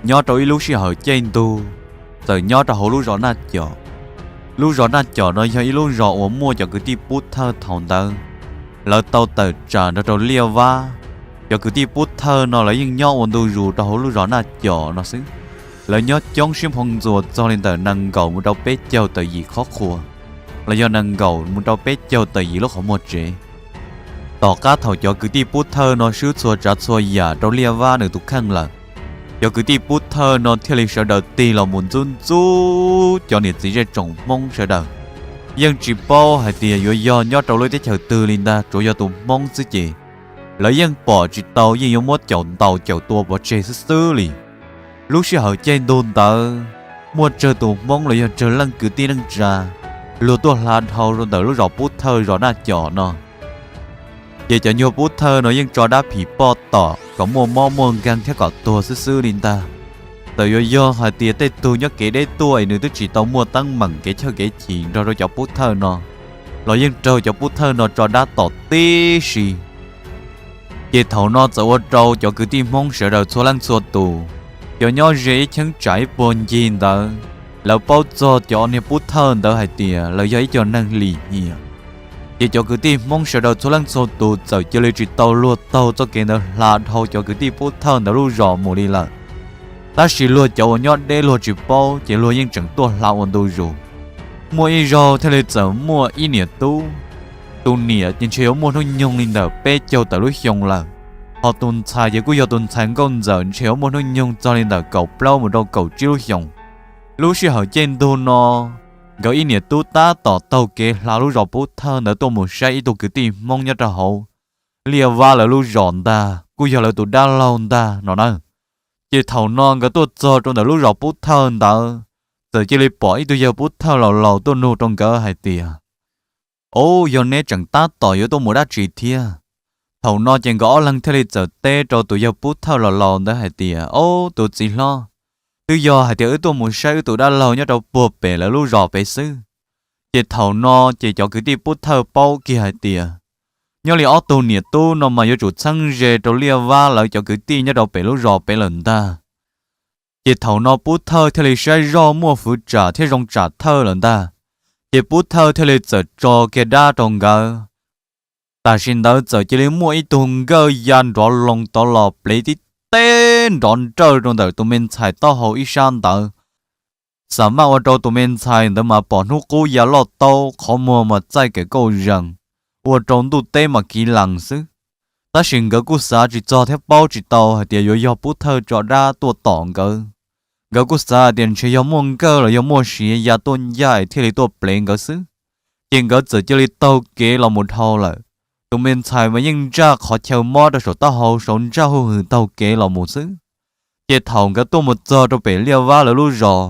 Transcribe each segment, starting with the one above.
Nyob rau ib lub sij hawm caij ntug, txawm nyob rau hauv lub zos Naj Com. Lub zos Naj Com no yog ib lub zos uas muaj cov kwv tij Pub Thawj thaum ntawd, lawv tau tawm tsam nrog rau Liaj Vab. Cov kwv tij Pub Thawj no lawv yeej nyob ua ntu zus rau hauv lub zos Naj Com no xwb. Lawv nyob coob siab phoo ntxuas txog li ntawm nees nkaum mus rau peb caug tawm yim qhov qhua, los yog nees nkaum mus rau peb caug tawm yim lub qhov muag tsev. Tom qab thaum cov kwv tij Pub Thawj no swb txhua tsav txhua yam rau Liaj Vab nws tus kheej lawm, cov kwv tij Pub Thawj no thiaj li sawv daws tig los mus ntxub ntxub cov niam txiv zej tsoom Hmoob sawv daws. Yeej tsis paub hais tias yuav yog nyob rau lub teb chaws twg li ntag, tsuas yog tus Hmoob xwb ces lawv yeej pom tsis tau, yeej yuav muab caum ntaus caum tua pov tseg xwb xwb li. Lub sij hawm caij ntug ntawd, muaj tsawg tus Hmoob los yog tsawg leej kwv tij neej tsa luag tuaj hla dhau rau ntawm lub zos Pub Thawj zos Naj Com no. Ces cov nyuag Pub Thawj no yeej tso dab phim poj tom kom muaj mob muaj nkeeg thiab kom tuag xwb xwb li ntag. Txawm yuav yog hais tias tej tug nyob kev deb tuaj es nws twb tsis tau muaj teeb meem kev chawj kev chim nrog rau cov Pub Thawj no, los yeej raug cov Pub Thawj no tso dab tom tib si. Ces thaum no txawm ua rau cov kwv tij Hmoob sawv daws txhua leej txhua tus, cov nyob ze ib cheeb tsam ib puag ncig ntawd, lawv paub txog cov niag Pub Thawj ntawd hais tias lawv yog ib co neeg lim hiam. Ces cov kwv tij Hmoob sawv daws txhua leej txhua tus txawm cia li tsis tau luag taug txoj kev ntawd hla dhau cov kwv tij Pub Thawj ntawd lub zos mus li lawm. Tab sis luag cov uas nyob deb luag tsis paub ces luag yeej tseem tuaj hla ua ntu zus. Muaj ib zaug thiaj li txawm muaj ib niam tub, tus niam ces ntshe yuav muaj hnub nyoog li ntawm peb caug tawm lub xyoo lawm, ho tus ntxhais ces kuj yog tus ntxhais nkauj ntxawm ntshe yuav muaj hnub nyoog txog li ntawm kaum plaub mus rau kaum tsib lub xyoos. Lub sij hawm caij ntug no, nkawd ib niam tub tab tom taug kev hla lub zos Pub Thawj ntawd tuaj mus saib ib tug kwv tij Hmoob nyob rau hauv Liaj Vab lawv lub zos ntag, kuj yog lawv tus dab laug ntag no na. Ces thaum no nkawd tuaj txog rau ntawm lub zos Pub Thawj ntawd, txawm cia li pom ib tug yawg Pub Thawj laus laus tuaj nug rau nkawd hais tias, Ub, yog neb tseem tab tom yuav tuaj mus dab tsi thiab? Thaum no ces nkawd ob leeg thiaj li txawm teb rau tus yawg Pub Thawj laus laus ntawd hais tias, Ob, tus txiv hlob, twb yog hais tias wb tuaj mus saib wb tus dab laug nyob rau puag pem lawv lub zos pem xwb. Ces thaum no ces cov kwv tij Pub Thawj paub kiag hais tias, nyob li ob tug niam tub no mas yuav tsum txheeb ze rau Liaj Vab lawv cov kwv tij nyob rau pem lub zos pem lawm ntag. Ces thaum no Pub Thawj thiaj li saib zoj muaj fwv tsam thiab zoo tsam thawj lawm ntag. Ces Pub Thawj thiaj li txawm tso kiag dab rau nkawd. Tam sim ntawd txawm cia li muaj ib tug nkawj ya nrov loo tod los plev tib teb nrov nrawj rau ntawm tus me ntxhais taub hau ib sab ntawd. Xam maj ua rau tus me ntxhais ntawd mas pom hnub qub ya loj taub, qhov muag mas txaij kawm kauj zees, ua rau ntuj teb mas kiv lees xwb. Tab sis nkawd kuj xav tsis txog thiab paub tsis tau hais tias yuav yog Pub Thawj tso dab tuaj tom nkawd. Nkawd kuj xav hais tias ntshe yog muaj nkawj los yog muaj siav ya tuaj ncaj es thiaj li tuaj plev nkawd xwb. Ces nkawd txawm cia li taug kev los mus dhau lawm. Tus me ntxhais mas yeej ntsaj qhov chaw mob rau saum taub hau saud ntsaj huj hwm taug kev los mus xwb. Ces thaum nkawd tuaj mus txog rau pem Liaj Vab lawv lub zos,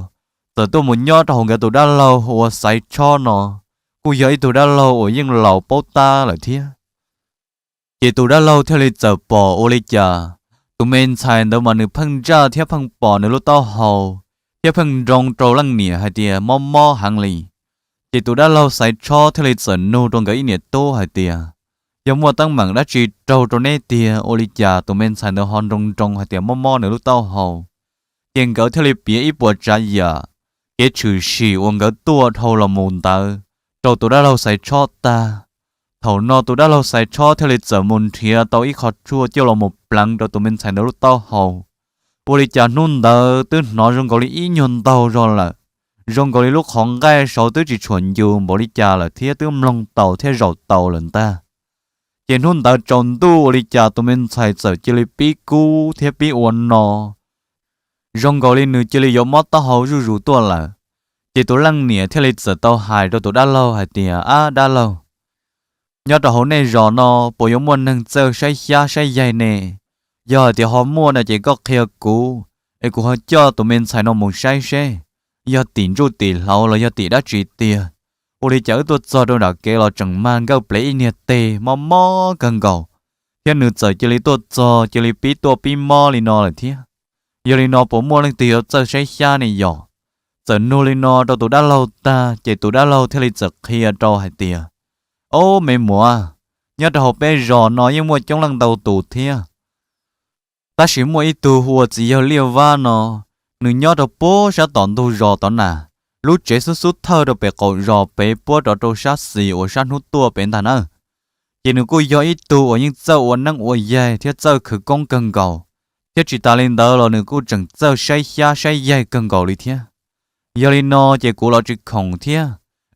txawm tuaj mus nyob rau hauv nkawd tus dab laug hu ua Xaiv Tshob no, kuj yog ib tug dab laug uas yeej laus paub tab lawm thiab. Ces tus dab laug thiaj li txawm pom ua li cas tus me ntxhais ntawd mas nws pheej ntsaj thiab pheej pom nws lub taub hau, thiab pheej nroo rau leej niam hais tias mob mob heev li. Ces tus dab laug Xaiv Tshob thiaj li txawm nug rau nkawd ib niam tub hais tias, yog muaj teeb meem dab tsi raug rau neb tiag ua li cas tus me ntxhais ntawd ho nroo nroo hais tias mob mob nws lub taub hau? Ces nkawd thiaj li piav ib puas tsav yam kev tshwm sim uas nkawd tuaj dhau los mus ntawd rau tus dab laug Xaiv Tshob tag. Thaum no tus dab laug Xaiv Tshob thiaj li txawm mus nrhiav tau ib qho tshuaj coj los mus pleev rau tus me ntxhais ntawd lub taub hau. Ua li cas hnub ntawd twb hnov zoo nkaus li ib nyuag ntaug zog lawm, zoo nkaus li lub qhov nqaij saud twb tsis tshua ncus npaum li cas lawm thiab twb mloog taus thiab zaum taus lawm ntag. Ces hnub ntawd tsaus ntuj ua li cas tus me ntxhais txawm cia li pib kub thiab pib ua no, zoo nkaus li nws cia li yuav mob taub hau zuj zus tuaj lawm. Ces tus leej niam thiaj li txawm tau hais rau tus dab laug hais tias, ab dab laug, nyob rau hauv nej zos no puas yuav muaj neeg txawj saib xyab saib yaig ne? Yog hais tias ho muaj no ces koj qhia kuv, es kuv ho coj tus me ntxhais no mus saib seb yog tim ntsuj tim hlauv los yog tim dab tsi tiag. Ua li cas wb tuaj txog rau nram kev los tseem mag nkawj plev ib niag teg mob mob kawg nkaus, thiab nws txawm cia li tuaj txog cia li pib tuaj pib mob li no lawm thiab. Yog li no puas muaj leej twg yuav txawj saib xyab ne yom? Txawm nug li no rau tus dab laug tag ces tus dab laug thiaj li txawm qhia rau hais tias, ob me muam, nyob rau hauv peb zos no yeej muaj coob leej ntau tus thiab, tab sis muaj ib tug hu ua txiv yawg Liaj Vab no, Nws nyob rau puag sab tom ntug zos tod na, lub tsev xub xub thawj rau pem qaum zos pem puab rov rau sab xis uas sab hnub tuaj pem ntag na. Ces nws kuj yog ib tug uas yeej txawj ua neeb ua yaig thiab txawj khwv koob kawg nkaus, thiab tsis tas li ntawd los nws kuj tseem txawj saib xyab saib yaig kawg nkaus li thiab. Yog li no ces kuv los tsis khoom thiab,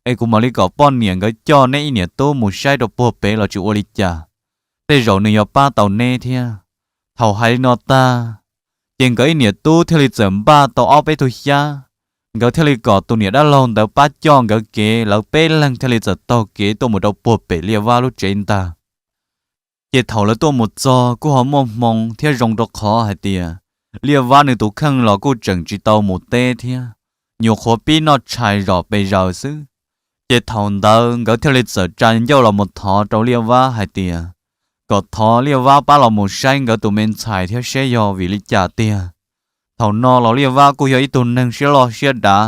es kuv mam li kom poj niam nkawd coj neb ib niam tub mus saib rau puag pem los tsis ua li cas, tej zaum nws yuav pab tau neb thiab. Thaum hais li no tag, ces nkawd ib niam tub thiaj li txawm npaj tau ob peb tug xyab, nkawd thiaj li kom tus niam dab laug ntawd pab coj nkawd kev, lawv peb leeg thiaj li txawm taug kev tuaj mus rau puag pem Liaj Vab lub tsev ntag. Ces thaum lawv tuaj mus txog kuj ho muaj hmoo thiab zoo rau qhov hais tias Liaj Vab nws tus kheej los kuj tseem tsis tau mus teb thiab, nyuam qhuav pib noj tshais zom pes zaws xwb. Ces thaum ntawd nkawd thiaj li txawm tsa ncauj los mus thov rau Liaj Vab hais tias kom thov Liaj Vab pab los mus saib nkawd tus me ntxhais thiab seb yog vim li cas tiag. Thaum no los Liaj Vab kuj yog ib tug neeg siab loj siab dav,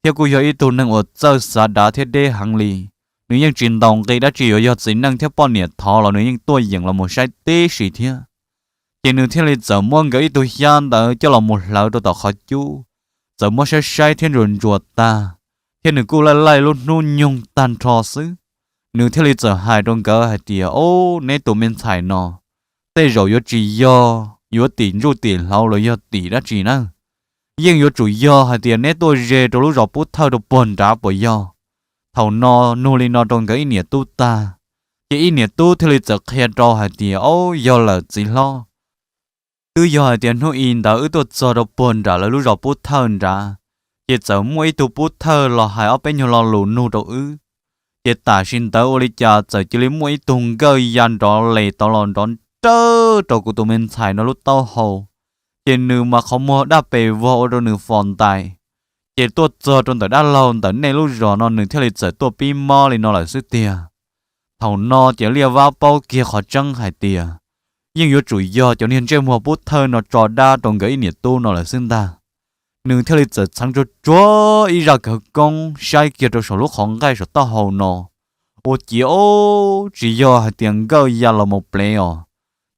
thiab kuj yog ib tug neeg uas txawj xav dav thiab deb heev li. Nws yeej tsis ntaus nqi dab tsi, yuav yog txiv neej thiab poj niam thov los nws yeej tuaj yeem los mus saib tib si thiab. Ces nws thiaj li txawm muab nkawd ib tug xyab ntawd coj los mus hlawv rau tom qhov cub, txawm muab saib saib thiab ntsuas ntsuas tag, thiab nws kuj laij laij lub hnub nyoog tag nrho xwb. Nws thiaj li txawm hais rau nkawd hais tias, Ob, neb tus me ntxhais no tej zaum yuav tsis yog yuav tim ntsuj tim hlauv los yog tim dab tsi na, yeej yuav tsum yog hais tias neb tuaj ze rau lub zos Pub Thawj rau puag nrad puas yog? Thaum no nug li no rau nkawd ib niam tub tag, ces ib niam tub thiaj li txawm qhia rau hais tias, Ob, yog lawm txiv hlob. Twb yog hais tias hnub i ntawd wb tuaj txog rau puag nram lawv lub zos Pub Thawj nrad, ces txawm muaj ib tug Pub Thawj los hais ob peb nyuag lo lus nug rau wb. Ces tam sim ntawd ua li cas txawm cia li muaj ib tug nkawj ya nrov les tod los nrov nrawj rau kuv tus me ntxhais no lub taub hau, ces nws mas qhov muag daj pes vog ua rau nws fos ntais. Ces tuaj txog rau ntawm dab laug ntawm nej lub zos no nws thiaj li txawm tuaj pib mob li no lawm xwb tiag. Thaum no ces Liaj Vab paub kiag qhov tseeb hais tias yeej yuav tsum yog cov niag ntsej muag Pub Thawj no tso dab rau nkawd ib niam tub no lawm xwb ntag. Nws thiaj li txawm txheev tsuag tsuag ib zaj khawv koob saib kiag rau saum lub qhov nqaij saum taub hau no, ua ciav ob, tsis yog hais tias nkawj ya los mus plev os,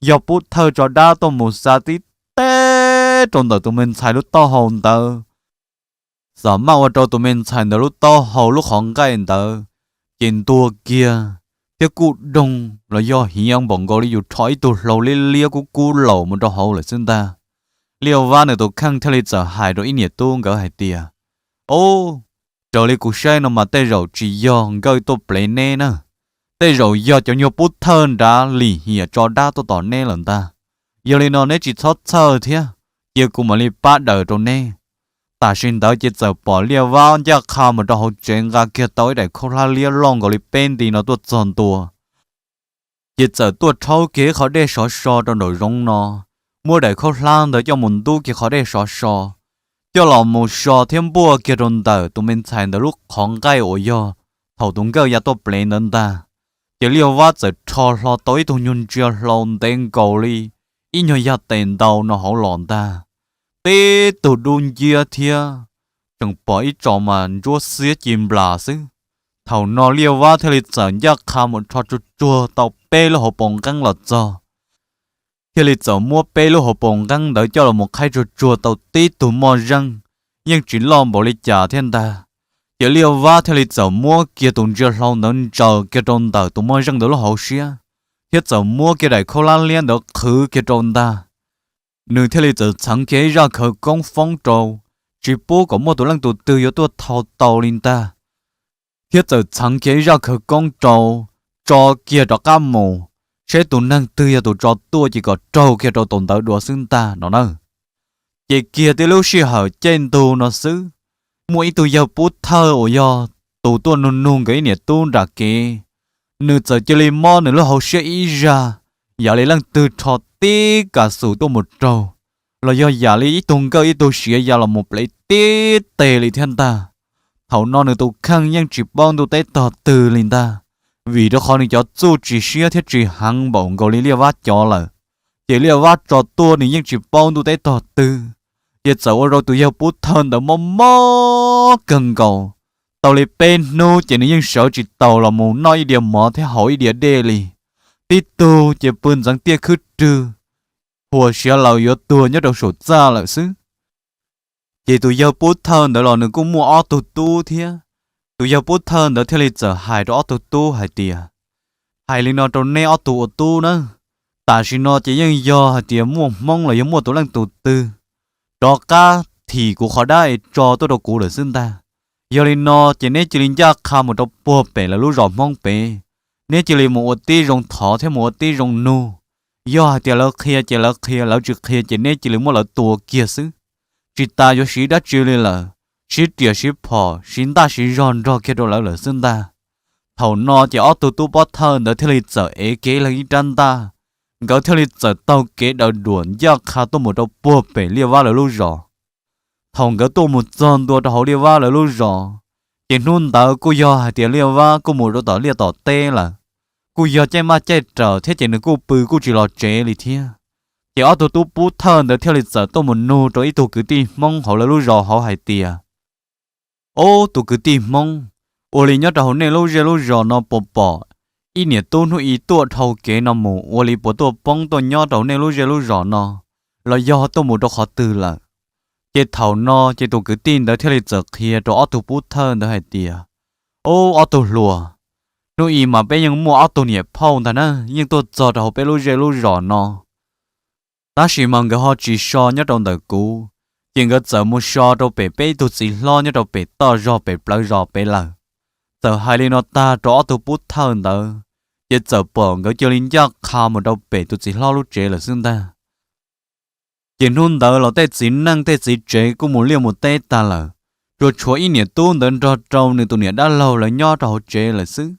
yog Pub Thawj tso dab tuaj mus xa tib teb rau ntawm tus me ntxhais lub taub hau ntawd. Xam maj ua rau tus me ntxhais ntawd lub taub hau lub qhov nqaij ntawd ces ntuag kiag thiab kuj doog los yog hiav npaum nkaus li yus rho ib tug hlau liab liab kub kub laus mus rau hauv lawm xwb ntag. Liaj Vab nws tus kheej thiaj li txawm hais rau ib niam tub nkawd hais tias, Ob, raws li kuv saib no mas tej zaum tsis yog nkawj tuaj plev neb na, tej zaum yog cov nyuag Pub Thawj nrad lim hiam tso dab tuaj tom neb lawm ntag. Yog li no neb tsis txhob txhawj thiab, cia kuv mam li pab daws rau neb. Tam sim ntawd ces txawm pom Liaj Vab ncaj qha mus rau hauv tsev nqa kiag tau ib daim khaub hlab liab loj nkaus li peb nti no tuaj txog ntua. Ces txawm tuaj rhaub kiag ib qho dej sov so rau nraum zoov no, muab daim khaub hlab ntawd coj mus ntub kiag qhov dej sov so, coj los mus so thiab npuaj kiag rau ntawm tus me ntxhais ntawd lub qhov nqaij uas yog thaum tus nkawj ya tuaj plev ntawd ntag. Ces Liaj Vab txawm rho hlo tau ib tug nyuag ntsia hlau ntev nkaus li ib nyuag yaj tes ntau no hauv los ntag. Tib tug dub nciab thiab, tseem pom ib tso mas ntsuab xiab ci nplas xwb. Thaum no Liaj Vab thiaj li txawm ncaj qha mus rho tsuag tsuag tau peb lub hauv paus nqeeb los txog, thiaj li txawm muab peb lub hauv paus nqeeb ntawd coj los mus qhaib tsuag tsuag tau tib tug moj zeej, yeej tsis loj npaum li cas thiab ntag. Ces Liaj Vab thiaj li txawm muab kiag tus ntsia hlau ntawd ntsaws kiag rau ntawm tus moj zeej ntawd lub hauv siab, thiab txawm muab kiag daim khaub hlab liab ntawd qhwv kiag rau ntag. Nws thiaj li txawm txheev kiag ib zaj khawv koob foob rau, tsis pub kom muaj tus leej tus twg yuav tuaj thau tau li ntag. Thiab txawm txheev kiag ib zaj khawv koob rau, tso kiag rov qab mus, seb tus neeg twg yog tus tso tuaj ces kom raug kiag rau tus ntawd dua xwb ntag no na. Ces kiag tib lub sij hawm caij ntug no xwb, muaj ib tug yawg pub thawj uas yog tus tuaj nug nug nkawd ib niam tub nram kev, nws txawm cia li mob nws lub hauv siab ib zaj, yam li leej twg rho tib kas xus tuaj mus raug, los yog yam li ib tug nkawj ib tug siav ya los mus plev tib teg li thiab ntag. Thaum no nws tus kheej yeej tsis paub ntuj teb tog twg li ntag, vim rau qhov nws cov txuj tsis siab thiab tsis heev npaum nkaus li Liaj Vab cov lawm. Ces Liaj Vab tso tuaj nws yeej tsis paub ntuj teb tog twg, ces txawm ua rau tus yawg pub thawj ntawd mob mob kawg nkaus. Tau li peb hnub ces nws yeej sawv tsis taus los mus noj ib diav mov thiab haus ib diav dej li. Tib tug ces pw ntxeev tiaj khwb rwg, huas siav laws yuav tuag nyob rau saum txaj lawm xwb. Ces tus yawg Pub Thawj ntawd los nws kuj muaj ob tug tub thiab. Tus yawg Pub Thawj ntawd thiaj li txawm hais rau ob tug tub hais tias, hais li no rau neb ob tug ua tub na, tam sim no ces yeej yog hais tias muaj Hmoob los yog muaj tus leej tus twg rov qab thim kuv qhov dab es tso tuaj rau kuv lawm xwb ntag. Yog li no ces neb cia li ncaj qha mus rau puag pem lawv lub zos Hmoob pem, neb cia li mus ua tib zoo thov thiab mus ua tib zoo nug. Yog hais tias lawv qhia ces lawv qhia, lawv tsis qhia ces neb cia li muab lawv tua kiag xwb. Tsis tas yuav siv dab tsi li lawm, siv riam siv phom siv ntaj siv zog nrog kiag rau lawv lawm xwb ntag. Thaum no ces ob tug tub Pub Thawj ntawd thiaj li txawm ev kiag ib leeg ib rab ntaj, nkawd thiaj li txawm taug kev daws duam ncaj qha tuaj mus rau puag pem Liaj Vab lawv lub zos. Thaum nkawd tuaj mus txog ntua rau hauv Liaj Vab lawv lub zos, ces hnub ntawd kuj yog hais tias Liaj Vab kuj mus rau tom liaj tom teb lawm, kuj yog caij maj caij rawm thiab ces nws kuj pw kuj tsis los tsev li thiab. Ces ob tug tub Pub Thawj ntawd thiaj li txawm tuaj mus nug rau ib tug kwv tij Hmoob hauv lawv lub zos hauv hais tias, Ob tus kwv tij Hmoob, ua li nyob rau hauv nej lub zej lub zos no puas pom ib niam tub hnub i tuaj dhau kev no mus, ua li puas tuaj poob tuaj nyob rau hauv nej lub zej lub zos no, los yog tuaj mus rau qhov twg lawm? Ces thaum no ces tus kwv tij ntawd thiaj li txawm qhia rau ob tug Pub Thawj ntawd hais tias, Ob, ob tug hluas, hnub i mas peb yeej muaj ob tug niam phauj ntag na, yeej tuaj txog rau hauv peb lub zej lub zos no. Tab sis mas nkawd ho tsis so nyob rau ntawm kuv, ces nkawd txawm mus so rau pem peb ib tug txiv hlob nyob rau pem toj zog pem plawv zos pem lawm. Txawm hais li no tag rau ob tug Pub Thawj ntawd, ces txawm pom nkawd cia li ncaj qha mus rau pem tus txiv hlob lub tsev lawm xwb ntag. Ces hnub ntawd los tej txiv neej tej txiv tsev kuj mus liaj mus teb tag lawm, tsuas tshuav ib niam tub ntawd nrog rau nws tus niam dab laug lawv nyob rau hauv tsev lawm xwb.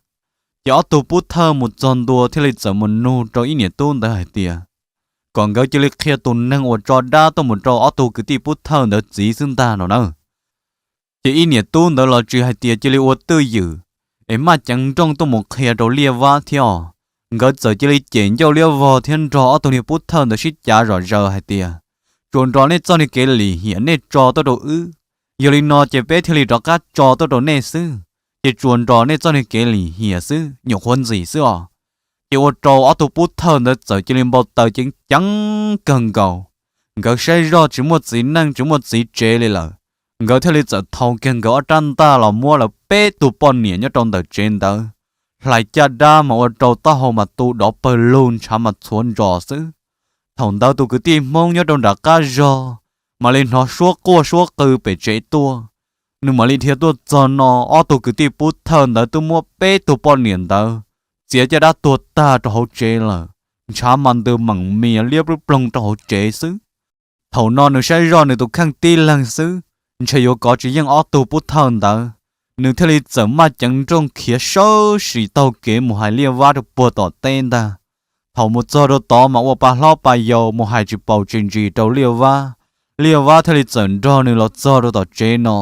Ces ob tug Pub Thawj mus txog ntua thiaj li txawm mus nug rau ib niam tub ntawd hais tias, kom nkawd cia li qhia tus neeg uas tso dab tuaj mus rau ob tug kwv tij Pub Thawj ntawd txiv xwb ntag no na. Ces ib niam tub ntawd los tsis hais tias cia li ua twj ywm es maj ceev nrooj tuaj mus qhia rau Liaj Vab thiab os. Nkawd txawm cia li cem ncauj liab vog thiab nrog ob tug niag Pub Thawj ntawd sib cav zom zaws hais tias, Tsuas nrog nej txoj niag kev lim hiam nej tso tuaj rau wb, yog li no ces peb thiaj li rov qab tso tuaj rau nej xwb. Ces tsuas nrog nej txoj niag kev lim hiam xwb, nyuam qhuav ntxim xwb os. Ces ua rau ob tug Pub Thawj ntawd txawm cia li npau taws ceev ceev kawg nkaus. Nkawd saib zoj tsis muaj txiv neej tsis muaj txiv tsev li lawm, nkawd thiaj li txawm thau kiag nkawd ob rab ntaj los muab lawv peb tug poj niam nyob rau ntawm tsev ntawd hlais caj dab mas ua rau taub hau mas tu dov pawg lug ntshav mas txhuav ntsos xwb. Thaum ntawd tus kwv tij Hmoob nyob rau nram qab zog mam li hnov suab quaj suab qw pem tsev tuaj. Nws mam li dhia tuaj txog no, ob tug kwv tij Pub Thawj ntawd twb muab peb tug poj niam ntawd txiav caj dab tuag tag rau hauv tsev lawm, ntshav mas ntws meem mias liab ploog ploog rau hauv tsev xwb. Thaum no nws saib zoj nws tus kheej tib leeg xwb, ntshe yuav kov tsis yeej ob tug Pub Thawj ntawd, nws thiaj li txawm maj ceev nrooj khiav sawv sim taug kev mus hais Liaj Vab rau puag tom teb ntag. Thaum mus txog rau tod mas ua pa hlob pa yau mus hais tsis paus tsis ntsis rau Liaj Vab, Liaj Vab thiaj li txawm nrog nws los txog rau tom tsev no.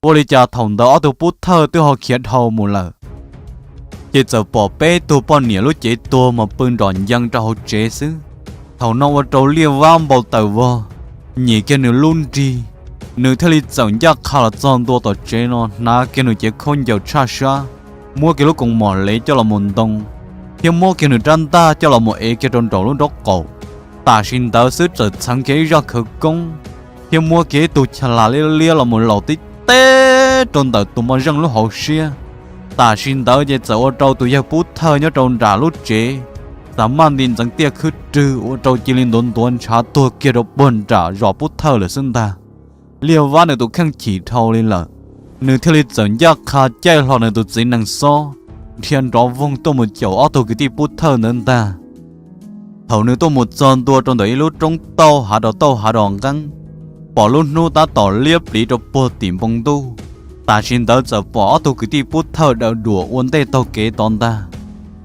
Ua li cas thaum ntawd ob tug Pub Thawj twb ho khiav dhau mus lawm, ces txawm pom peb tug poj niam lub cev tuag mas pw nrom ncees rau hauv tsev xwb. Thaum no ua rau Liaj Vab npau taws vog, nyem kiag nws lub nrig, nws thiaj li txawm ncaj qha los txog ntua tom tsev no, hnav kiag nws cev khaub ncaws tshaj sab, muab kiag lub koos mom lev coj los mus ntoo, thiab muab kiag nws rab ntaj coj los mus ev kiag rau nraum lub nraub qaum. Tam sim ntawd xwb txawm txheev kiag ib zaj khawv koob, thiab muab kiag ib tug cha las liab liab los mus laus tib teb rau ntawm tus moj zeej lub hauv siab. Tam sim ntawd ces txawm ua rau tus yawg Pub Thawj nyob rau nram lub tsev, txawm maj nti ntxeev tiaj khwb rwg ua rau cia li ntuav ntuav ntshav tuag kiag rau puag nram zos Pub Thawj lawm xwb ntag. Liaj Vab nws tus kheej chim dhau li lawm, nws thiaj li txawm ncaj qha caij hlo nws tus txiv nees xob, dhia nrov voog tuaj mus caum ob tug kwv tij Pub Thawj ntawd ntag. Thaum nws tuaj mus txog ntua rau ntawm ib lub roob tauj hav dos tauj hav dos nqeeb, pom lub hnub tab tom liab pliv rau puag tim npoo ntuj. Tam sim ntawd txawm pom ob tug kwv tij Pub Thawj daws duam ua ntej taug kev tod ntag.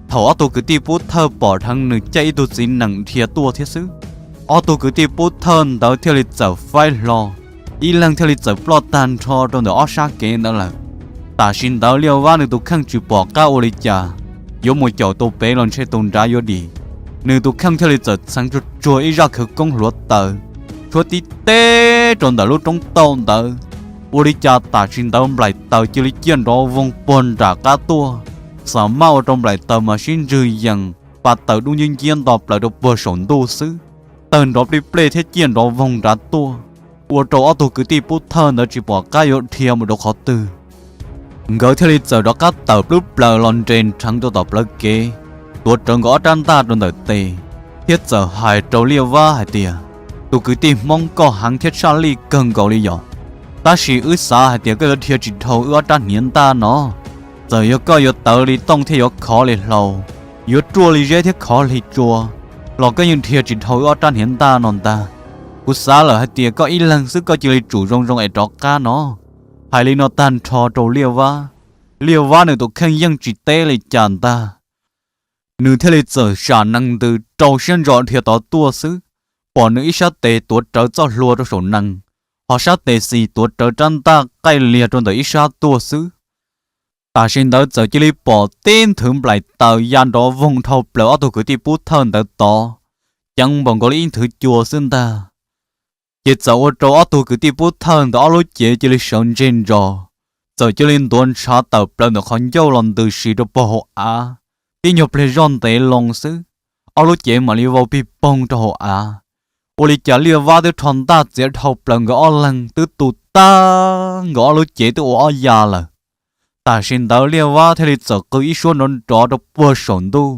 Thaum ob tug kwv tij Pub Thawj pom dheev nws caij ib tug txiv nees dhia tuaj thiab xwb, ob tug kwv tij Pub Thawj ntawd thiaj li txawm faib hlo, ib leeg thiaj li txawm ploj tag nrho rau ntawm ob sab kev ntawd lawm. Tam sim ntawd Liaj Vab nws tus kheej tsis pom qab ua li cas, yuav mus caum tus pem los ntshe tus nrad yuav dim. Nws tus kheej thiaj li txawm txheev tsuag tsuag ib zaj khawv koob hluav taws, tshuab tib teb rau ntawm lub roob tauj ntawd. Ua li cas tam sim ntawd nplaim taws cia li ciaj nrov voog puag nram qab tuaj, xam maj ua rau nplaim taws mas sib ntswg yees, pa taws dub nciab nciab nto plaws rau puag saum ntuj xwb, tawg nrov plij plej thiab ciaj nrov voog nrad tuaj. ua rau ob tug kwv tij pub thawj ntawd tsis pom qab yuav dhia mus rau qhov twg. Nkawd thiaj li txawm rov qab tawm plub plaws los nres nrheev rau tom plawv kev, tuav rawv nkawd ob rab ntaj rau ntawm tes, thiab txawm hais rau Liaj Vab hais tias, Tus kwv tij Hmoob, koj heev thiab tshaj lij kawg nkaus li yom, tab sis wb xav hais tias koj yuav dhia tsis dhau wb ob rab hniav ntaj no. Txawm yog koj yuav tawv li tooj thiab yuav khov li hlau, yuav ruaj li zeb thiab khov li tsua, los koj yeej dhia tsis dhau wb ob rab hniav ntaj no ntag. Kuv xav lawm hais tias koj ib leeg xwb koj cia li tsum zoo zoo es rov qab no. Hais li no tag nrho rau Liaj Vab, Liaj Vab nws tus kheej yeej tsis teb li cas ntag. Nws thiaj li txawm sam nees ntws rau siab ntso dhia tod tuaj xwb, pom nws ib sab tes tuav rawv txoj hlua rau saum nees, ho sab tes xis tuav rawv rab ntaj qaij liag rau ntawm ib sab tuaj xwb. Tam sim ntawd txawm cia li pom tib nthwv nplaim taws ya nrov voog dhau plaws ob tug kwv tij pub thawj ntawd tod, ceev npaum nkaus li ib nthwv cua xwb ntag. Ces txawm ua rau ob tug kwv tij pub thawj ntawd ob lub cev cia li sawv ntseg ntsos, txawm cia li ntuav ntshav tawm plaws ntawm qhov ncauj los ntws si rau puag hauv av. Tib nyuag pliag zoj ntev loo xwb, ob lub cev mam li vau pig poog rau hauv av. Ua li cas Liaj Vab twb rho ntaj txiav dhau plaws nkawd ob leeg twb tu tag, nkawd ob lub cev twb ua ob ya lawm. Tam sim ntawd Liaj Vab thiaj li txawm qw ib suab nrov nrov rau puag saum ntuj,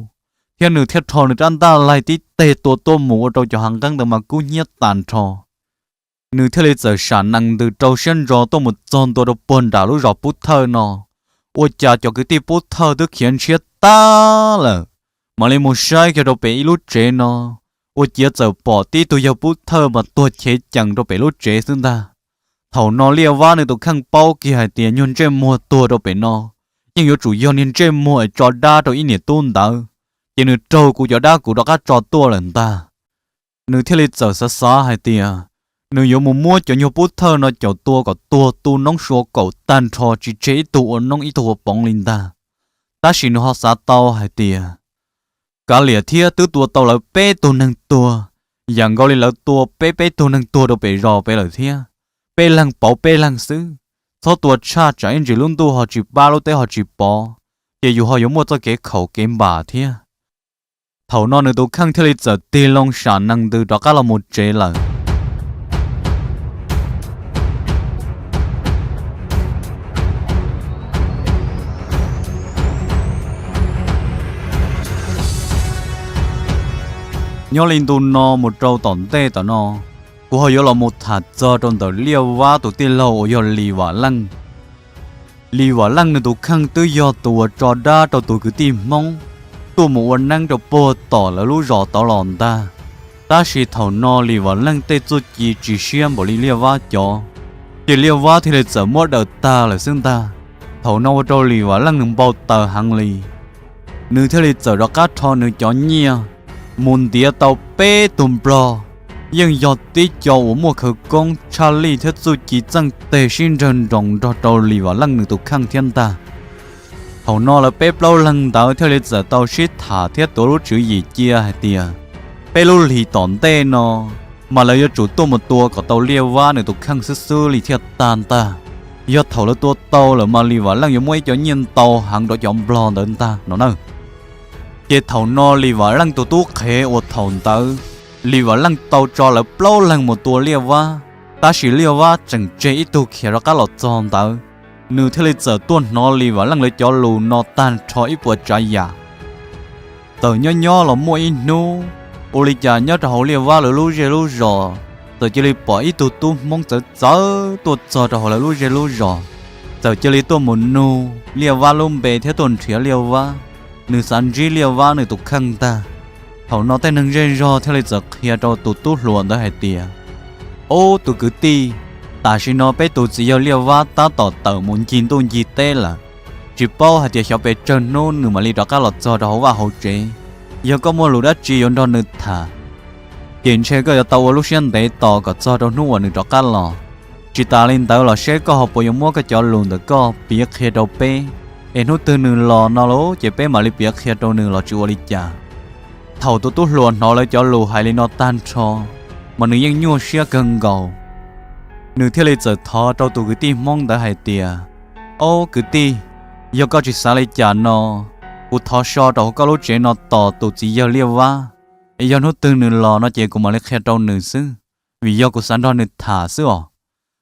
thiab nws thiaj rho nws rab ntaj laig tib teg tua tuaj mus ua rau cov hav nqeeb ntawd mas kub hnyiab tag nrho. Nws thiaj li txawm sam nees ntws rau siab ntso tuaj mus txog ntua rau puag nram lub zos pub thawj no. Ua cas cov kwv tij pub thawj twb khiav ntshiab tag lawm, mam li mus saib kiag rau pem ib lub tsev no, ua ciav txawm pom tib tug yawg pub thawj mas tuag chev cees rau pem lub tsev xwb ntag. Thaum no Liaj Vab nws tus kheej paub kiag hais tias nyuag ntsej muag tuag rau pem no yeej yuav tsum yog niag ntsej muag es tso dab rau ib niam tub ntawd, ces nws raug kuv cov dab kuv rov qab tso tuaj lawm ntag. Nws thiaj li txawm xav xav hais tias nws yuav mus muab cov nyuag pub thawj no caum tua kom tuag tu noob sua kaum tag nrho tsis tseg ib tug ua noob ib tug ua poov li ntag. Tab sis nws ho xav tau hais tias kav liam thiab twb tua tau lawv peb tug neeg tuag, yam nkaus li lawv tua peb peb tug neeg tuag rau pem zos peb lawm thiab. Peb leeg pauv peb leeg xwb, txhob tua tshaj tsam ib ntsis lub ntuj ho tsis pab lub teb ho tsis pov, ces yus ho yuav muaj txoj kev khaum kev npam thiab. Thaum no nws tus kheej thiaj li txawm tig loo sam nees ntws rov qab los mus tsev lawm. Nyob li ntu no mus rau tom ntej tom no, kuv ho yuav los mus tham txog rau ntawm Liaj Vab tus tij laug uas yog Lis Vam Leej. Lis Vam Leej nws tus kheej twb yog tus uas tso dab rau tus kwv tij Hmoob tuaj mus ua neeb rau puag tom lawv lub zos tod los ntag. Tab sis thaum no Lis Vam Leej tej txuj ci tsis siab npaum li Liaj Vab cov, ces Liaj Vab thiaj li txawm muab daws tag lawm xwb ntag. Thaum no ua rau Lis Vam Leej nws npau taws heev li, nws thiaj li txawm rov qab rho nws cov nyiaj mus ntiav tau peb tug nplog, yeej yog tib co uas muaj khawv koob tshaj lij thiab txuj ci txeej teg sib nrawg nroos nrog rau Lis Vam Leej nws tus kheej thiab ntag. Thaum no lawv peb plaub leeg ntawd thiaj li txawm tau sib tham thiab tuav lub tswv yim cia hais tias peb lub hlis tom ntej no mas lawv yuav tsum tuaj mus tua kom tau Liaj Vab nws tus kheej xwb xwb li thiaj tag ntag. Yog thaum lawv tua tau lawm mas Lis Vam Leej yuav muab ib co nyiaj ntau heev rau cov nplog ntawd ntag no na. Ces thaum no Lis Vam Leej tus tub qhev uas thaum ntawd Lis Vam Leej tau tso lawv plaub leeg mus tua Liaj Vab, tab sis Liaj Vab tseem tseg ib tug khiav rov qab los txog ntawd, nws thiaj li txawm tuaj hnov Lis Vam Leej lawv cov lus no tag nrho ib puas tsav yam. Txawm nyob nyob los muaj ib hnub, ua li cas nyob rau hauv Liaj Vab lawv lub zej lub zos, txawm cia li pom ib tug tub Hmoob txawv txawv tuaj txog rau hauv lawv lub zej lub zos, txawm cia li tuaj mus nug Liaj Vab lub npe thiab tuaj nrhiav Liaj Vab, nws xav ntsib Liaj Vab nws tus kheej ntag. Thaum no tej neeg zej zog thiaj li txawm qhia rau tus tub hluas ntawd hais tias, Ob, tus kwv tij, tam sim no peb tus txiv yawg Liaj Vab tab tom tawm mus ncig ntuj ncig teb lawm, tsis paub hais tias xyov pes tsawg hnub nws mam li rov qab los txog rau hauv vaj hauv tsev. Yog koj muaj lus dab tsi yuav nrog nws tham, ces ntshe koj yuav tau ua lub siab ntev tos kom txog rau hnub uas nws rov qab los. Tsis tas li ntawd los seb koj ho puas yuav muab koj cov lus ntawm koj piav qhia rau peb, es hnub twg nws los no lauj ces peb mam li piav qhia rau nws los tsis ua li cas. Thaum tus tub hluas hnov lawv cov lus hais li no tag nrho, mas nws yeej nyuaj siab kawg nkaus. Nws thiaj li txawm thov rau tus kwv tij Hmoob ntawd hais tias, Ob, kwv tij, yog koj tsis xav li cas no, kuv thov so rau hauv koj lub tsev no tos tus txiv yawg Liaj Vab, es yog hnub twg nws los no ces kuv mam li qhia rau nws xwb. vim yog kuv xav nrog nws tham xwb os.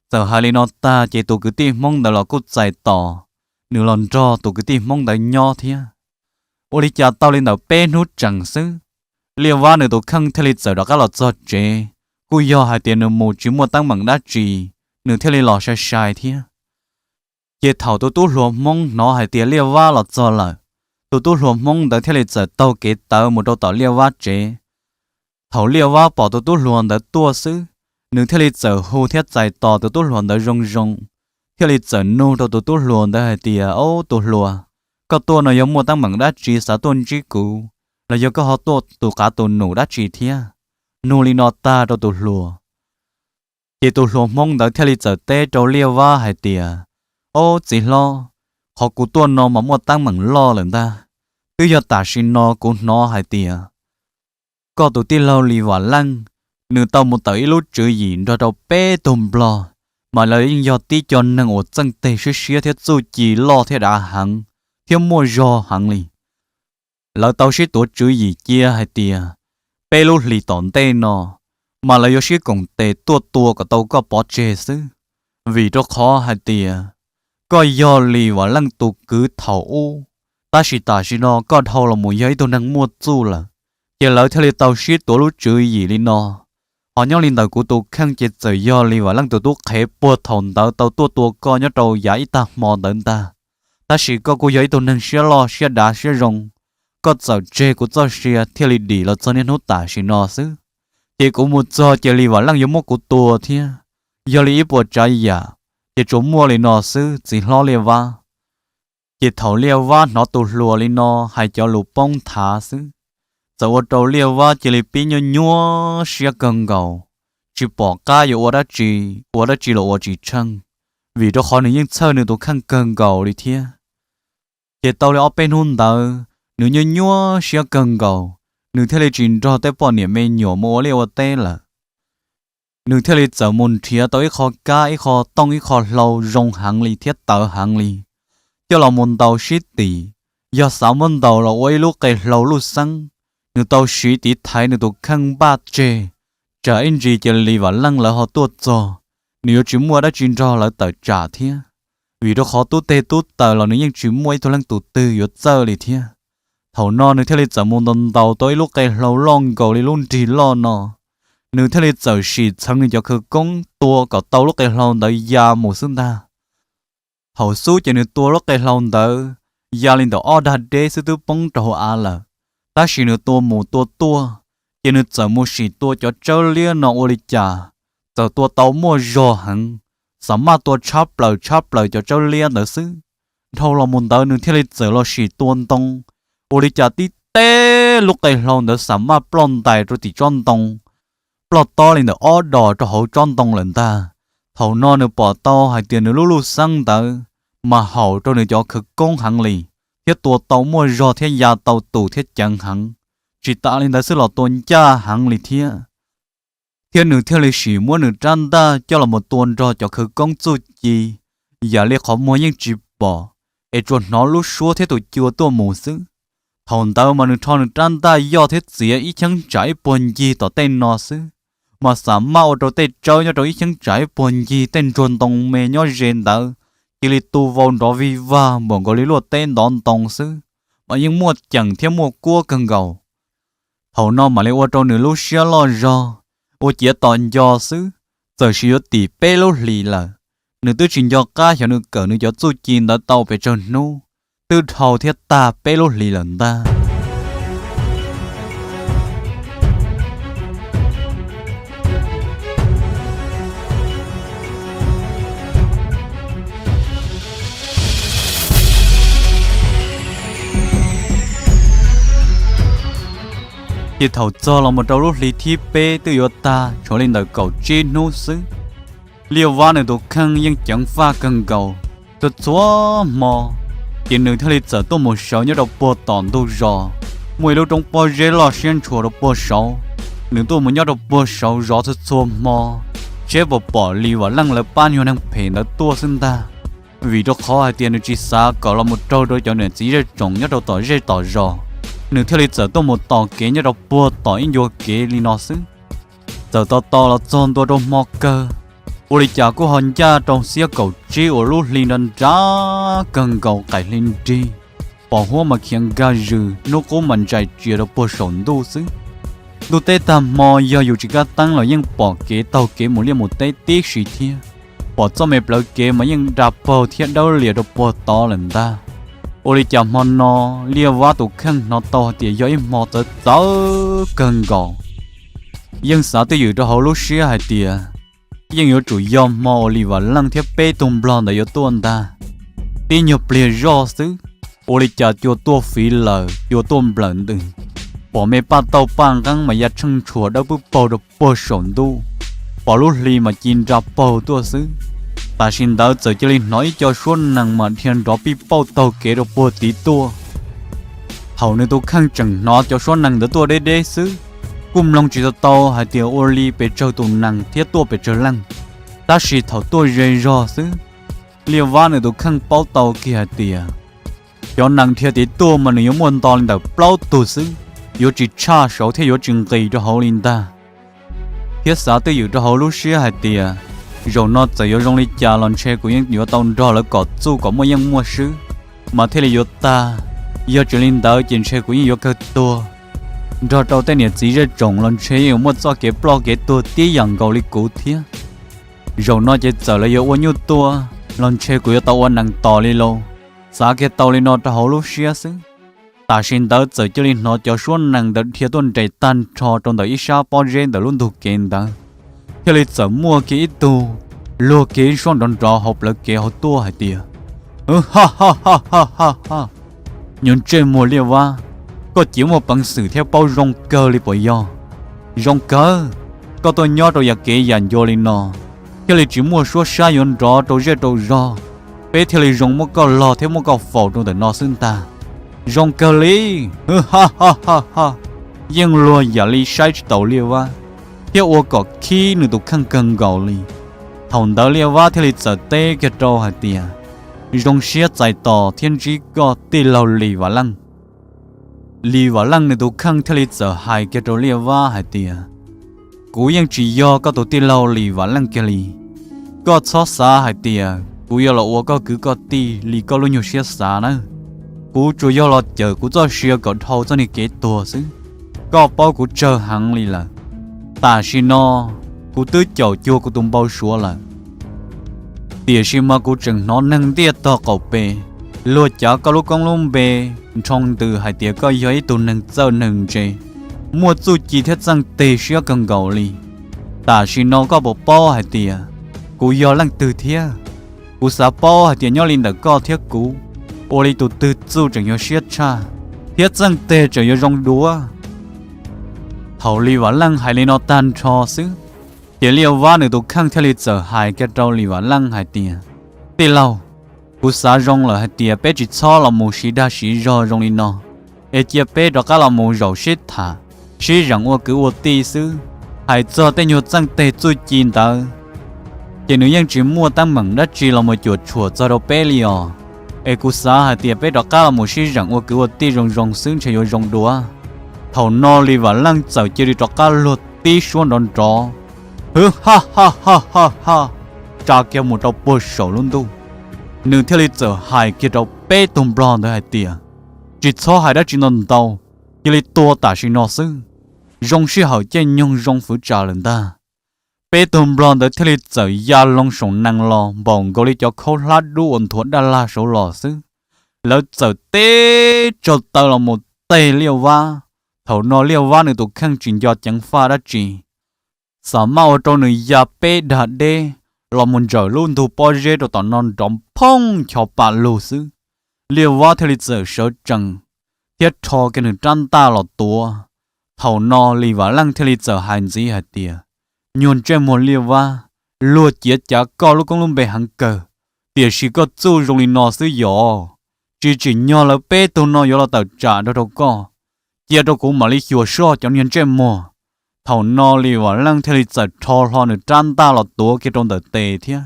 Txawm hais li no tag ces tus kwv tij Hmoob ntawd los kuj txais tos, nws los nrog tus kwv tij Hmoob ntawd nyob thiab. Ua li cas tau li ntawm peb hnub tsees xwb, Liaj Vab nws tus kheej thiaj li txawm rov qab los txog tsev. Kuj yog hais tias nws mus tsis muaj teeb meem dab tsi, nws thiaj li los sai sai thiab. Ces thaum tus tub hluas Hmoob hnov hais tias Liaj Vab los txog lawm, tus tub hluas Hmoob ntawd thiaj li txawm taug kev tawv mus rau tom Liaj Vab tsev. Thaum Liaj Vab pom tus tub hluas ntawd tuaj xwb, nws thiaj li txawm hu thiab txais tos tus tub hluas ntawd zoo zoo, thiaj li txawm nug rau tus tub hluas ntawd hais tias, Ob, tus hluas, koj tuaj no yog muaj teeb meem dab tsi xav tuaj ntsib kuv, los yog koj ho tuaj tus qav tus num dab tsi thiab? Nug li no tag rau tus hluas, ces tus hluas Hmoob ntawd thiaj li txawm teb rau Liaj Vab hais tias, Ob, txiv hlob, qhov kuv tuaj no mas muaj teeb meem loj lawm ntag. Twb yog tam sim no kuv hnov hais tias koj tus tij laug Lis Vam Leej, nws tau mus tawm ib lub tswv yim nrog rau peb tug Nplog, mas lawv yeej yog tib co neeg uas txeej teg siab siab thiab txuj ci loj thiab dav heev, thiab muaj zog heev li. Lawv tau sib tuav tswv yim cia hais tias peb lub hlis tom ntej no, mas lawv yuav sib koom tes tuaj tua kom tau koj pov tseg xwb, vim rau qhov hais tias koj yog Lis Vam Leej tus kwv thaum ub, tab sis tam sim no koj dhau los mus yog ib tug neeg muaj txuj lawm. Ces lawv thiaj li tau sib tuav lub tswv yim li no. Ho nyob li ntawm kuv tus kheej ces txawm yog Lis Vam Leej tus tub qhev puag thaum ntawd tau tuaj tua koj nyob rau yav ib tag hmo ntawd ntag. Tab sis koj kuj yog ib tug neeg siab loj siab dav siab zoo, koj txawm tseg kuv txoj sia thiaj li dim los txog niaj hnub tam sim no xwb. Ces kuv mus txog ces Lis Vam Leej yuav muab kuv tua thiab. Yog li ib puas tsav yam, ces tsuas muaj li no xwb txiv hlob Liaj Vab. Ces thaum Liaj Vab hnov tus hluas li no hais cov lus poob nthav xwb, txawm ua rau Liaj Vab cia li pib nyuaj nyuaj siab kawg nkaus, tsis pom qab yuav ua dab tsi, ua dab tsi los ua tsis tsheej, vim rau qhov nws yeej txhawj nws tus kheej kawg nkaus li thiab. Ces tau li ob peb hnub ntawd nws nyuaj nyuaj siab kawg nkaus, nws thiaj li tsis nrog tej poj niam me nyuam mus ua liaj ua teb lawm. Nws thiaj li txawm mus nrhiav tau ib qho kab ib qho tooj ib qho hlau zoo heev li thiab tawv heev li, coj los mus ntaus sib tim, yog xav muab ntaus los ua ib lub qe hlau luj xeeb. Nws tau siv tiv thaiv nws tus kheej npaj tseg, tsam ib ntsis ces Lis Vam Leej lawv ho tuaj txog, nws yuav tsis muaj dab tsi nrog lawv tawm tsam thiab, vim rau qhov tub teg tub taws los nws yeej tsis muaj ib tug leej tus twg yuav txawj li thiab. Thaum no nws thiaj li txawm mus ntaus ntaus tau ib lub qe hlau loj nkaus li lub nrig loj no, nws thiaj li txawm sim txheev nws cov khawv koob tua kom tau lub qe hlau ntawd ya mus xwb ntag. Thaum xub ces nws tua lub qe hlau ntawd ya li ntawm ob dag deb xwb twb poob rau hauv av lawm. Tab sis nws tua mus tua tuaj, ces nws txawm mus sim tua cov tsawb liab no ua li cas txawm tua tau muaj zog heev, xam maj tua tshab plaws tshab plaws cov tsawb liab ntawd xwb. Dhau los mus ntawd nws thiaj li txawm los sim tua ntoo, ua li cas tib teb lub qe hlau ntawd xam maj ploj ntais rau tim tsob ntoo, ploj tob li ntawm ob dos rau hauv tsob ntoo lawm ntag. Thaum no nws pom tau hais tias nws lub luj xeeb ntawd mas haum rau nws cov khawv koob heev li, thiab tua tau muaj zog thiab ya tau tus thiab ceev heev. Tsis tas li ntawd xwb los tua ncaj heev li thiab. Thiab nws thiaj li sim muab nws rab ntaj coj los mus tua nrog cov khawv koob txuj ci, yam li qhov muag yeej tsis pom, es tsuas hnov lub suab thiab tus cua tuaj mus xwb. Thaum ntawd mas nws rho nws rab ntaj yoj thiab txiav ib cheeb tsam ib puag ncig tom tej no xwb, mas xam maj ua rau tej tsawb nyob rau ib cheeb tsam ib puag ncig tej ntsuag ntoo me nyob ze ntawd cia li tu vau nrov vig vag npaum nkaus li luaj teb ntov ntoo xwb, mas yeej muaj ceem thiab muaj kuab kawg nkaus. Thaum no mam li ua rau nws lub siab loj zog, ua ciav tom nco xwb, txawm sis yuav tim peb lub hlis lawm. Nws twb tsis nco qab xyov nws kawm nws cov txuj ci ntawd tau pes tsawg hnub, twb dhau thiab tag peb lub hlis lawm ntag. Ces thaum txog los mus rau lub hli thib peb twb yuav tag tshuav li ntawm kaum tsib hnub xwb, Liaj Vab nws tus kheej yeej ceev faj kawg nkaus. Txhua txhua hmo ces nws thiaj li txawm tuaj mus sawv nyob rau puag tom ntug zos. Muaj ib lub roob pob zeb loj siab ntshua rau puag saud, nws tuaj mus nyob rau puag saud zov txhua txhua hmo, seb puas pom Lis Vam Leej lawv pab nyuag neeg phem ntawd tuaj xwb ntag. Vim rau qhov hais tias nws tsis xav kom los mus raug rau cov niam txiv zej tsoom nyob rau tom zej tom zos, nws thiaj li txawm tuaj mus tos kev nyob rau puag tom ib ncua kev li no xwb. Txawm tos tos los txog ntua rau hmo kawg, ua li cas kuj ho ncaj rau xiab kaum tsib uas lub hli nra nra kawg nkaus qaim hli nrig, pom huab mas khiav nkag zws, hnub qub mas ntsais tsias rau puag saum ntuj xwb. Ntuj teb tag hmo yog yus tsis kab teeb los yeej pom kev taug kev mus liaj mus teb tib si thiab. Pom txoj me plawv kev mas yeej nra paug thiab dawb lias rau puag tod lawm ntag. Ua li cas hmo no Liaj Vab tus kheej hnov tau hais tias yog ib hmo txawv txawv kawg nkaus. Yeej xav twj ywm rau hauv lub siab hais tias yeej yuav tsum yog hmo uas Lis Vam Leej thiab peb tug nplog ntawd yuav tuaj ntag. Tib nyuag pliag zoj xwb, ua li cas cua tuaj fiv lawm, cua tuaj nplawm ntws, pom me paj tauj paj nqeeb mas ya tsheej ntshuas dawb pwb paug rau puag saum ntuj, pom lub hli mas ci nra paug tuaj xwb. Tam sim ntawd txawm cia li hnov ib co suab nees mas dhia nrov pij pauj taug kev rau puag tid tuaj. Thaum nws tus kheej tseem hnov cov suab nees ntawd tuaj deb deb xwb, kuj mloog tsis tau tau hais tias ua li pes tsawg tus nees thiab tuaj pes tsawg leej. Tab sis thaum tuaj ze zog xwb, Liaj Vab nws tus kheej paub tau kiag hais tias cov nees dhia tid tuaj mas nws yuav muaj nto li ntawm plaub tug xwb, yuav tsis tshaj saud thiab yuav tsis nqis rau hauv li ntag. Thiab xav twj ywm rau hauv lub siab hais tias zaum no txawm yuav zoo li cas los ntshe kuv yeej yuav tau nrog lawv kom txuj kom muaj yeej muaj swb, mas thiaj li yuav tag. Yog tsis li ntawd ces ntshe kuv yeej yuav kawg tuag, nrog rau tej niam txiv zej tsoom los ntshe yeej yuav muaj txoj kev ploj kev tuag tib yam nkaus li kuv thiab. Zaum no ces txawm lawv yuav ua nyuj tuaj los ntshe kuv yuav tau ua nees tos li lauj. Xav kiag tau li no rau hauv lub siab xwb, tam sim ntawd txawm cia li hnov cov suab nees ntawd dhia tuaj nres tag nrho rau ntawm ib sab pob zeb ntawm lub ntug kev ntawd, thiaj li txawm muaj kiag ib tug luag kiag ib suab nrov nrov hauv plawv kev hauv tuaj hais tias, Hwv, ha ha ha ha ha ha! Nyuag ntsej muag Liaj Vab, koj ciav muaj peev xwm thiab paub zoo kawg li puas yog? Zoo kawg, koj tuaj nyob rau yam kev yam ncua li no, thiaj li tsis muaj suab sab yuav nrov rau zej rau zog, peb thiaj li zoo muab koj log thiab muab koj faus rau ntawm no xwb ntag. Zoo kawg li, hwv, ha ha ha ha! Yeej luag yam li saib tsis taus Liaj Vab, thiab ua kom khib nws tus kheej kawg nkaus li. Thaum ntawd Liaj Vab thiaj li txawm teb kiag rau hais tias, Zoo siab txais tos thiab ntsib koj tij laug Lis Vam Leej. Lis Vam Leej nws tus kheej thiaj li txawm hais kiag rau Liaj Vab hais tias, Kuv yeej tsis yog koj tus tij laug Lis Vam Leej kiag li. Koj txhob xav hais tias kuv yuav los ua koj kwv koj tij li koj lub nyuag siab xav nawb. Kuv tsuas yog los cawm kuv txoj sia kom dhau txoj niag kev tuag xwb. Koj paub kuv tsawg heev li lawm. Tam sim no kuv twb caum cuag kuv tus npau suav lawm. Tiam sis mas kuv tseem hnov neeg ntiaj tog qaum pes luag cav koj lub koob lub npe nrho ntws hais tias koj yog ib tug neeg txawj neeg ntse, muaj txuj ci thiab txeej teg siab kawg nkaus li. Tam sim no koj puas paub hais tias kuv yog leej twg thiab? Kuv xav paub hais tias nyob li ntawm koj thiab kuv, ua li tus twg txuj tseem yuav siab tshaj thiab txeej teg tseem yuav zoo dua? Thaum Lis Vam Leej hais li no tag nrho xwb, ces Liaj Vab nws tus kheej thiaj li txawm hais kiag rau Lis Vam Leej hais tias, Tij laug, kuv xav zoo lawm hais tias peb tsis txhob los mus siv dag siv zog zoo li no, es cia peb rov qab los mus zaum sib tham, sib zeem ua kwv ua tij xwb. Hais txog tej nyuag txeej teg txuj ci ntawd, ces nws yeej tsis muaj teeb meem dab tsi los mus cuam tshuam txog rau peb li os. Es kuv xav hais tias peb rov qab los mus sib zeem ua kwv ua tij zoo zoo xwb ntshe yuav zoo dua. Thaum no Lis Vam Leej txawm cia li rov qab luag tib suab nrov nrov, hwv, ha ha ha ha ha, tsa kiag mus rau puag saum lub ntuj. Nws thiaj li txawm hais kiag rau peb tug nplog ntawd hais tias, Tsis txhob hais dab tsi ntau ntau, cia li tua tam sim no xwb. Zoo sij hawm caij nyoog zoo fwv tsam lawm ntag. Peb tug nplog ntawd thiaj li txawm ya loo saum nees los npaum nkaus li cov khaub hlab dub uas nthuav daj lag saud los xwb. Lawv txawm teb tsaug taw los mus teg Liaj Vab. Thaum no Liaj Vab nws tus kheej tsis nco ceev faj dab tsi, xam maj ua rau nws ya peb dag deb los mus ntsawm lub ntug pob zeb rau tom no nrov phooj ncho pam lug xwb. Liaj Vab thiaj li txawm sawv tsees thiab rho kiag nws rab ntaj los tuav. Thaum no Lis Vam Leej thiaj li txawm hais ntxiv hais tias, Nyuag ntsej muag Liaj Vab, luag ciav cav koj lub koob lub npe heev kawg, tiam sis koj txuj zoo li no xwb yom? Tsis tsim nyog lawv peb tug no yuav los tawm tsam nrog rau koj. Cia rau kuv mam li xyuas soj cov niag ntsej muag. Thaum no Lis Vam Leej thiaj li txawm rho hlo nws rab ntaj los tuav kiag rau ntawm tes thiab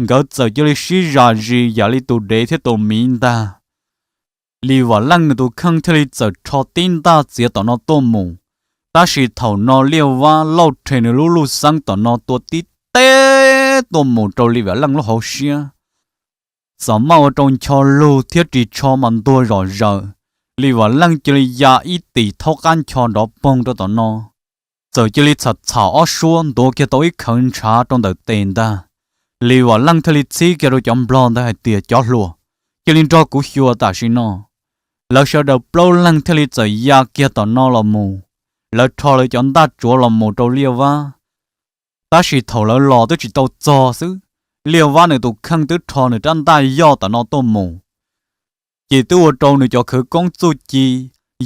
nkawd txawm cia li sib zam zis yam li tus dev thiab tus miv ntag. Lis Vam Leej nws tus kheej thiaj li txawm rho tib ntaj txiav tom no tuaj mus, Tab sis thaum no Liaj Vab lauj rhe nws lub luj xeeb tom no tua tib teb tuaj mus rau Lis Vam Leej lub hauv siab, xam maj ua rau ncho lug thiab ris tsho mas ntuag zom zaws. Lis Vam Leej cia li ya ib tim thaub qab ncho nrov poog rau tom no, txawm cia li txham txham ob suab ntuav kiag tau ib khawv ntshav rau ntawm tes ntag. Lis Vam Leej thiaj li txhib kiag rau cov nplog ntawd hais tias, Cov hluas, cia li nrog kuv xyuas tam sim no. Lawv sawv daws plaub leeg thiaj li txawm ya kiag tom no los mus. Lawv rho lawv cov ntaj tsuav los mus rau Liaj Vab. Tab sis thaum lawv los twb tsis tau txog xwb, Liaj Vab nws tus kheej twb rho nws rab ntaj yoj tom no tuaj mus, ces twb ua rau nws cov khawv koob txuj ci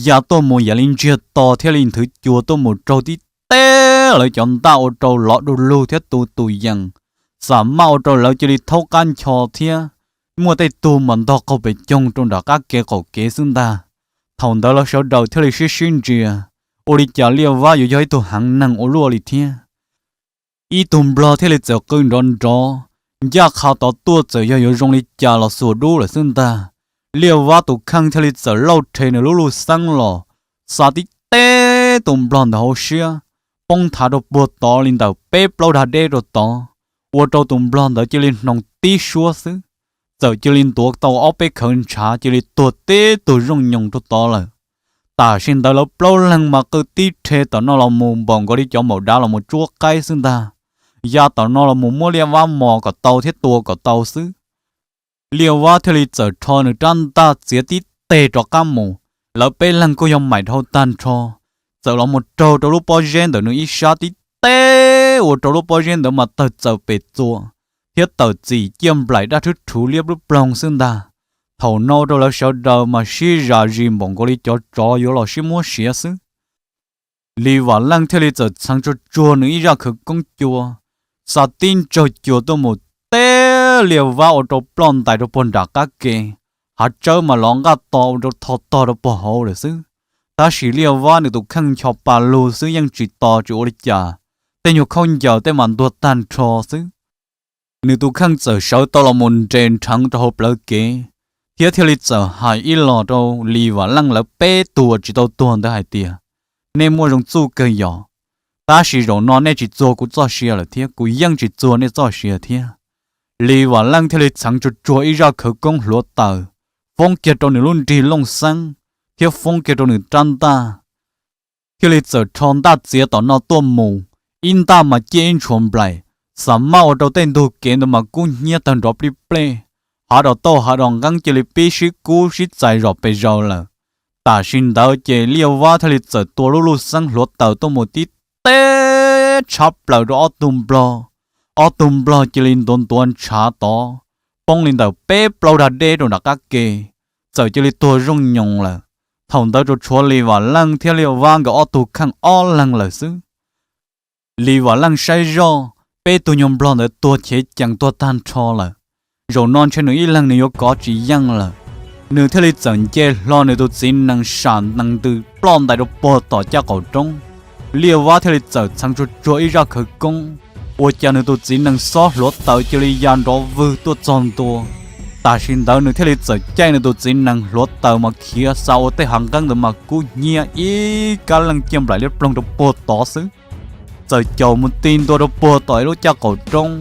ya tuaj mus yam li ntsiag to thiaj li nthwv cua tuaj mus raug tib teb lawv cov ntaj ua rau lov du lug thiab tu tus yees, xam maj ua rau lawv cia li thaub qab ncho thiab muaj tej tug mas ntog qaug pes coog rau nram qab ke qaum kev xwb ntag. Thaum ntawd lawv sawv daws thiaj li sib sib ntsia, ua li cas Liaj Vab yuav yog ib tug heev neeg ua luaj li thiab. Ib tug nplog thiaj li txawm qw nrov nrov, ncaj qha tod tuaj txawm yog yuav zoo li cas los xuas dub lawm xwb ntag. Liaj Vab tus kheej thiaj li txawm lauj rhe nws lub luj xeeb los, xa tib teb tus nplog ntawd hauv siab, poob nthav rau puag tod li ntawm peb plaub dag deb rau tod, ua rau tus nplog ntawd cia li hnoos tib suab xwb, txawm cia li ntuav tau ob peb khawv ntshav cia li tuag tib tug zooj nyoos rau tod lawm. Tam sim ntawd lawv plaub leeg mas qw tib rhe tom no los mus npaum nkaus li cov maum dav los mus tsuab qaib xwb ntag. Ya tom no los mus muab Liaj Vab mos kom tau thiab tua kom tau xwb. Liaj Vab thiaj li txawm rho nws rab ntaj txiav tib teg rov qab mus. Lawv peb leeg kuj yog maim dhau tag nrho, txawm los mus raug rau lub pob zeb ntawm nws ib sab tib teg ua rau lub pob zeb ntawd mas tawg txawm pem txuas, thiab tawm txim ciaj nplaim daj rhwb rhuv liab ploog xwb ntag. Thaum no ua rau lawv sawv daws mas sib zam zis npaum nkaus li cov tsov yuav los sib muab siav xwb. Lis Vam Leej thiaj li txawm txheev tsuag tsuag nws ib zaj khawv koob cua, xa tib ntsawg cua tuaj mus teb Liaj Vab ua rau ploj ntais rau puag nram qab ke, hav tsawb mas lov nqaj to ua rau tho tog rau puag hauv lawm xwb. Tab sis Liaj Vab nws tus kheej ncho pa lug xwb yeej tsis tos tsis ua li cas, tej nyuag khaub ncaws tej mas ntuag tag nrho xwb. Nws tus kheej txawm sawv tau los mus nres nrheev rau hauv plawv kev, thiab thiaj li txawm hais ib los rau Lis Vam Leej lawv peb tug uas tsis tau tuag ntawd hais tias, Nej muaj zoo txuj kawg yom, tab sis zaum no nej tsis txuag kuv txoj sia lawm thiab kuv yeej tsis txuag nej txoj sia thiab. Lis Vam Leej thiaj li txheev tsuag tsuag ib zaj khawv koob hluav taws, foob kiag rau nws lub nrig looj xeeb, thiab foob kiag rau nws rab ntaj, thiaj li txawm rho ntaj txiav tom no tuaj mus, ib ntaj mas ciaj ib ntshua nplaim, xam maj ua rau tej ntug kev ntawd mas kub hnyiab tawg nrov plij plej, hav dos tauj hav dos nqeeb cia li pib sib kub sib txais zom pes zaws lawm. Tam sim ntawd ces Liaj Vab thiaj li txawm tua lub luj xeeb hluav taws tuaj mus tib teb tshab plaws rau ob tug nplog. Ob tug nplog cia li ntuav ntuav ntshav tod, poob li ntawm peb plaub dag deb rau nram qab ke, txawm cia li tuag zooj nyoos lawm. Thaum ntawd tsuas tshuav Lis Vam Leej thiab Liaj Vab nkawd ob tug kheej ob leeg lawm xwb. Lis Vam Leej saib zoj, peb tug nyuag nplog ntawd tuag chev cees tuag tag nrho lawm. Zaum no ntshe nws ib leeg nws yuav kov tsis yeej lawm. Nws thiaj li txawm nce hlo nws tus txiv nees sam nees ntws ploj ntais rau puag tom caj qaum roob. Liaj Vab thiaj li txawm txheev tsuag tsuag ib zaj khawv koob, ua cas nws tus txiv nees xob hluav taws cia li ya nrov vwg tuaj txog ntua. Tam sim ntawd nws thiaj li txawm caij nws tus txiv nees hluav taws mas khiav xa ua tej hav nqeeb ntawd mas kub hnyiab ib kab leej ciaj nplaim liab ploog rau puag tod xwb. Txawm caum mus ti ntua rau puag tom ib lub caj qaum roob,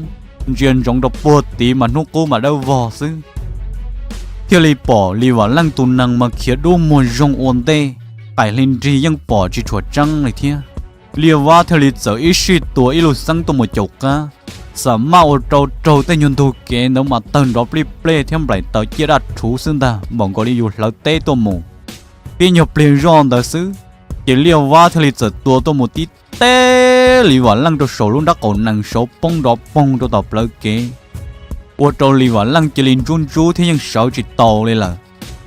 ntsia ntsoov rau puag tid mas hnub qub mas dawb vog xwb. Thiaj li pom Lis Vam Leej tus nees mas khiav dub muag zoog ua ntej, qaim hli nrig yeej pom tsis tshua tseeb li thiab. Liaj Vab thiaj li txawm ib sij tua ib lub xeeb tuaj mus caum qab, xam maj ua rau raug tej nyuag ntug kev ntawd mas tawg nrov plij plej thiab nplaim taws ciaj daj rhuv xwb ntag npaum nkaus li yus hlawv teb tuaj mus. Tib nyuag pliag zoj ntawd xwb, ces Liaj Vab thiaj li txawm tua tuaj mus tib teb Lis Vam Leej rau saum lub nrab qaum nees saud poob nrov poog rau tom plawv kev, ua rau Lis Vam Leej cia li ntsub ntsub thiab yeej sawv tsis taus li lawm.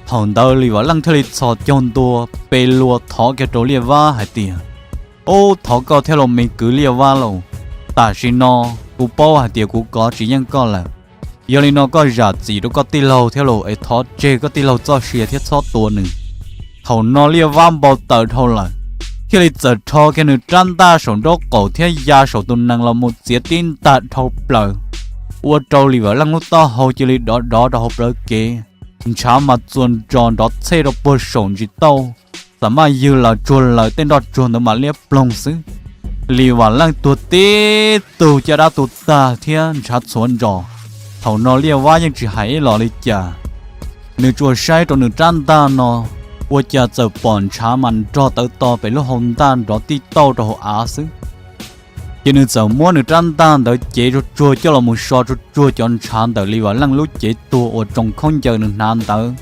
Thaum ntawd Lis Vam Leej thiaj li txhos caug ntua pe luas thov kiag rau Liaj Vab hais tias, Ub, thov koj thiab lauj me kwv Liaj Vab lauj, tam sim no kuv paub hais tias kuv kov tsis yeej koj lawm. Yog li no koj zam txim rau koj tij laug thiab lauj, es thov tseg koj tij laug txoj sia thiab txhob tua nws. Thaum no Liaj Vab npau taws dhau lawm, thiaj li txawm rho kiag nws rab ntaj saum nraub qaum thiab ya saum tus nees los mus txiav tib ntaj dhau plaws, ua rau Lis Vam Leej lub taub hau cia li dov dov rau hauv plawv kev, ntshav mas txuas ntsos nrov txhej rau puag saum ntsis tauj. Xam maj ywg lawm tsuag lawm tej nroj tsuag ntawd mam liab ploog xwb. Lis Vam Leej tuag tib tug caj dab tu tag thiab ntshav txhuav ntsos. Thaum no Liaj Vab yeej tsis hais ib los li cas, nws tsuas saib rau nws rab ntaj no, ua cas txawm pom ntshav mas nrog tawv to pem lub hau ntaj nrov tij tauj rau hauv av xwb. Ces nws txawm muab nws rab ntaj ntawd cev tsuag tsuag coj los mus so tsuag tsuag cov ntshav ntawm Lis Vam Leej lub cev tuag uas tsoos khaub ncaws nws hnav ntawd,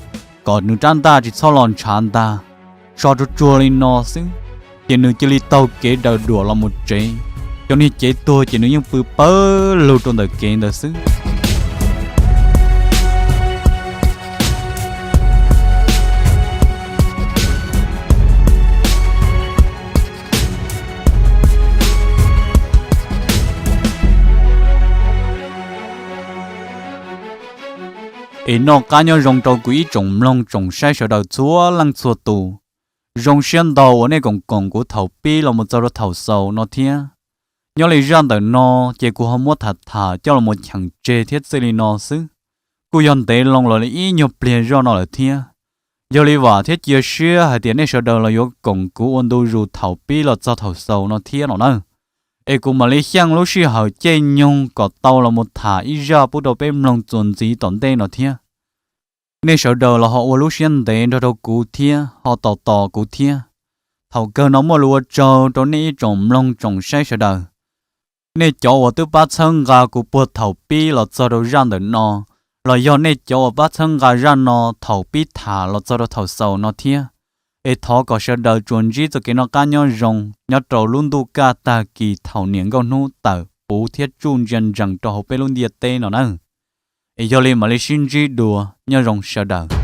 kom nws rab ntaj tsis txhob los ntshav ntag. So tsuag tsuag li no xwb, ces nws cia li taug kev daws duam los mus tsev. Cov niag cev tuag ces nws yeej pw pawg lug rau ntawm kev ntawd xwb. Es noj qab nyob zoo rau kuv ib tsoom mloog tsoom saib sawv daws txhua leej txhua tus. Zoo siab ntau uas nej koom koom kuv thaum pib los mus txog rau thaum xaus no thiab. Nyob li zaj ntawm no, ces kuv ho muab tham tham coj los mus cheem tseg thiab txij li no xwb. Kuj yog ntev loo los li ib nyuag pliag zoj no lawm thiab. Yog li vam thiab cia siab hais tias nej sawv daws los yuav koom kuv ua ntu zus thaum pib los txog thaum xaus no thiab no na. Es kuv mam li xyeej lub sij hawm caij nyoog kom tau los mus tham ib zaj pub rau peb mloog txuas ntxiv tom ntej no thiab. Nej sawv daws los ho ua lub siab ntev nrog rau kuv thiab ho tos tos kuv thiab. Thaum kawg no muaj lus ua tsaug rau nej ib tsoom mloog tsoom saib sawv daws. Nej cov uas twb pab txhawb nqa kuv puag thaum pib los txog rau zaj ntawm no, los yog nej cov uas pab txhawb nqa zaj no thaum pib tham los txog rau thaum xaus no thiab, es thov kom sawv daws tsuas ntsib txoj kev noj qab nyob zoo nyob rau lub ntuj kaj tag kis thaum niam nkauj hnub tawm puv thiab tsuj ntsia ntsees rau hauv peb lub ntiaj teb no na. Es yog li mam li sib ntsib dua, nyob zoo sawv daws.